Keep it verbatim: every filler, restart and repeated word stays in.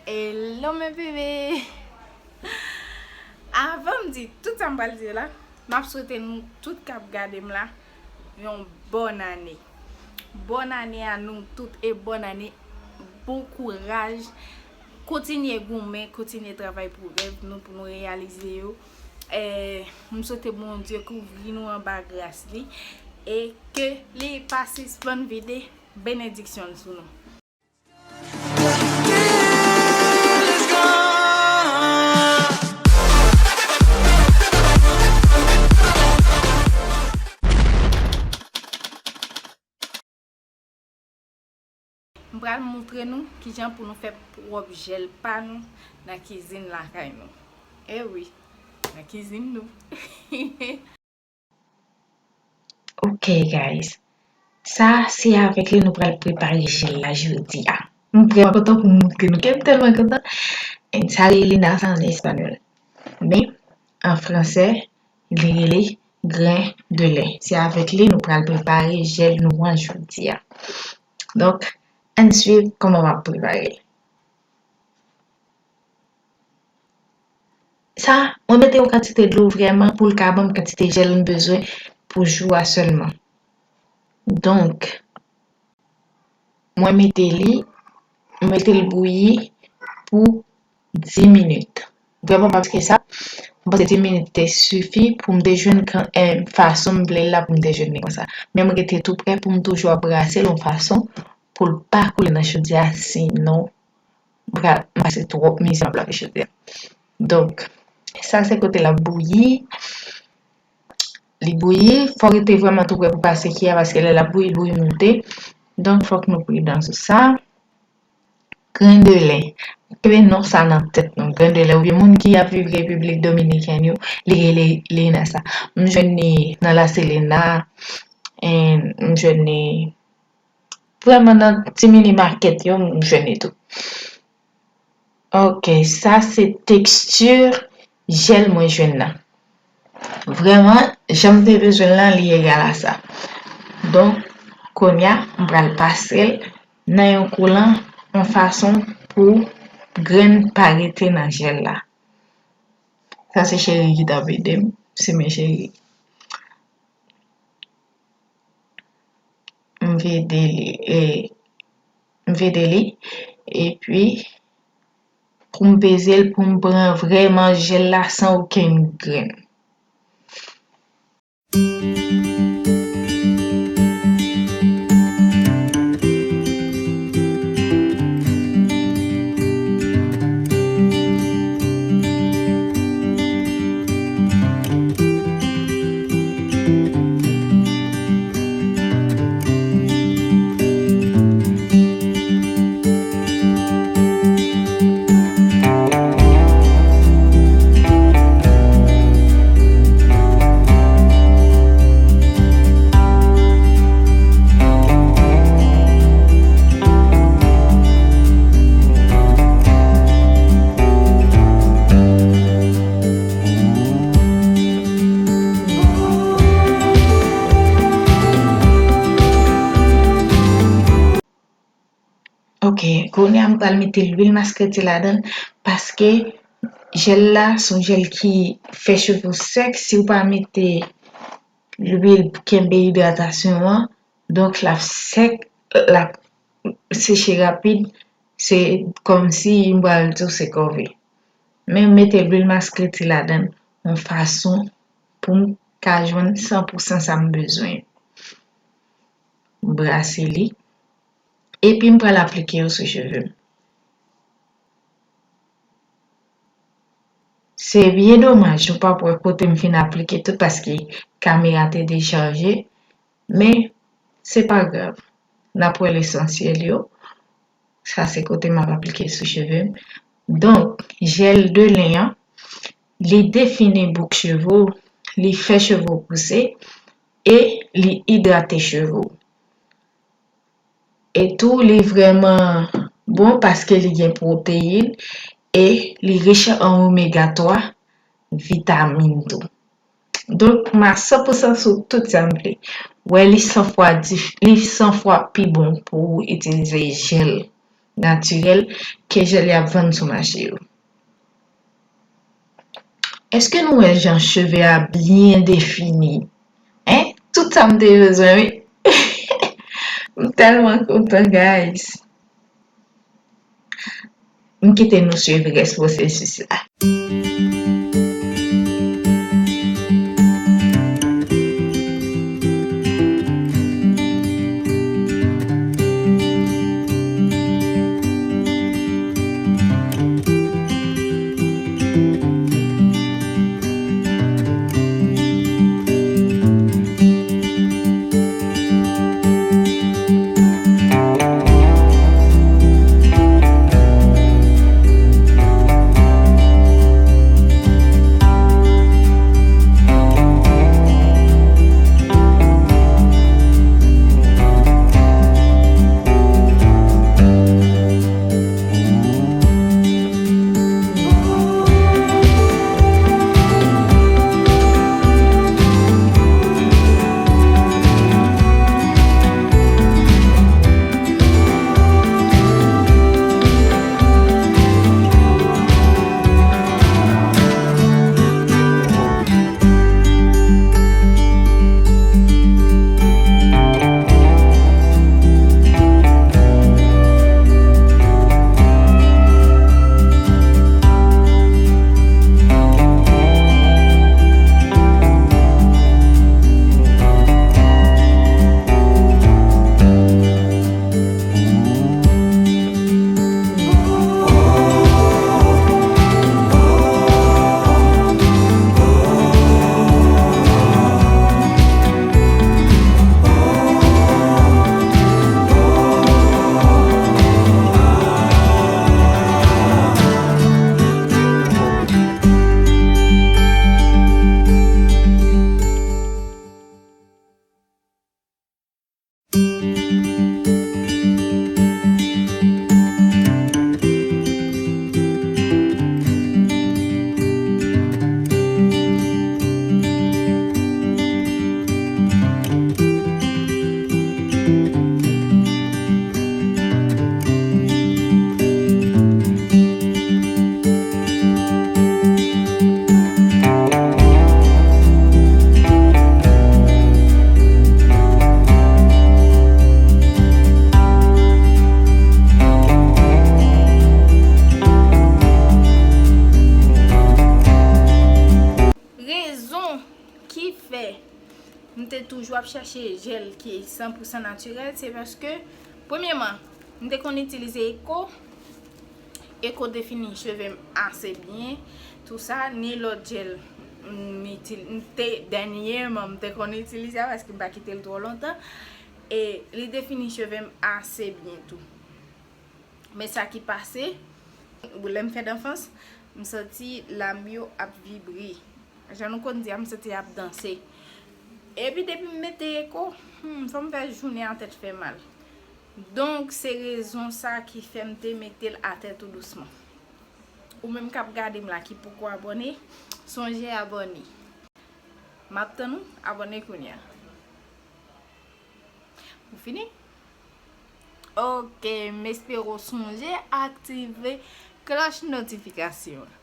Hello mes bébés! Avan m di tout sa m pral di la, m ap swete nou tout k ap gade m la yon bòn ane. Bòn ane a nou tout e bòn ane. Bon kouraj. Kontinye goumen, kontinye travay pou rèv nou, pou nou reyalize yo. Eh, m swete Bondye kouvri nou anba gras li e ke li pa sispann vide benediksyon l sou nou. M pral montre nou kijan pou nou fè pwòp jèl pa nou nan kizin lakay nou. E wi, nan kizin nou. Ok, guys. Sa, se avèk li nou pral prepare jèl la jodi a. M vrèman kontan pou m montre nou ke m tèlman kontan. And sa rele Lina sa an espanyòl. Men, an fransè, li rele gren de lè. Se avèk li nou pral prepare jèl nou an jodi a. Donk, ann swiv kòman m ap prepare l. Sa, mwen mete yon kantite dlo vrèman pou l ka ban m kantite jèl m bezwen pou jou a sèlman. Donk, mwen mete li, mwen mete l bouyi pou dis minit. Vrèman pa plis ke sa, mwen panse dis minit te sifi pou m te jwenn kan, eh, fason m vle l la pou m te jwenn li konsa. Men mwen rete tou prè pou m toujou ap brase l yon fason pou l pa koule nan chodyè a, sinon m pral pase twòp mizè anba chodyè a. Donk, sa se kote l ap bouyi. Li bouyi, fò w rete vrèman tou prè pou pase kiyè a, paske lè l ap bouyi, l bouyi moute. Donk, fòk nou pridan sou sa. Gren de lè. Kenbe non sa nan tèt nou, gren de lè. Oubyen moun ki ap viv Repiblik Dominikèn yo, li rele Lina sa. M jwenn li nan La Selena, and m jwenn li vrèman nan ti mini makèt yo, m jwenn li tou. Ok, sa se teksti jèl mwen jwenn nan. Vrèman, jan m te bezwen l lan, li egal a sa. Donk, kounye a, m pral pase l nan yon koulan, yon fason pou grenn pa rete nan jèl la. Sa se cheri ki t ap ede m, se men cheri. M vide li, e, m vide li, epi pou m peze l, pou m pran vrèman jèl la san okenn grenn. Ok, kounye a m pral mete lwil maskreti ladan l, paske jèl la se yon jèl ki fè cheve w sèk. Si w pa mete lwil pou kenbe idratasyon an, donk l ap sèk, l ap seche rapid, se kòmsi m pral di w se kòve. Men m mete lwil maskreti ladan l, yon fason pou m ka jwenn san pou san sa m bezwen. M brase li, epi m pral aplike yo sou cheve m. Se byen domaj, ou p ap wè kote m fin aplike tout paske kamera te dechaje, men se pa grav. N ap wè lesansyèl yo. Sa se kote m ap aplike sou cheve m. Donk, jèl de len an, li defini bouk cheve w, li fè cheve w pouse e li idrate cheve w. E tou, li vrèman bon paske li gen pwoteyin e li rich an omega twa, vitamin tou. Donk, m a san pou san sou tout sa m vle. Wè, li san fwa dif-, li san fwa pi bon pou w itilize jèl natirèl ke jèl y ap vann sou mache yo. Èske nou wè jan cheve a byen defini? Hein? Tout sa m te bezwen, wi. M tèlman kontan, guys. M kite nou swiv rès pwosesis la. Rezon ki fè m te toujou ap chèche jèl ki san pou san natirèl, se paske, premyèman, m te konn itilize Eko. Eko te fini cheve m ase byen, tou sa, ni lòt jèl m itil-, m te, dènyèman, m te konn itilize a paske m pa kite l twò lontan. E li te fini cheve m ase byen tou. Men sa ki pase, lè m fè danfans, m santi lam yo ap vibre. Jan nou konn di a, m santi y ap danse. Epi depi m mete Eko, hmm, fò m fè jounen an tèt fè mal. Donk, se rezon sa ki fè m te mete l atè tou dousman. Ou menm k ap gade m la ki poko abòne, sonje abòne. M ap tann ou, abòne kounye a. Ou fini? Ok, m espere w sonje aktive klòch notifikasyon an.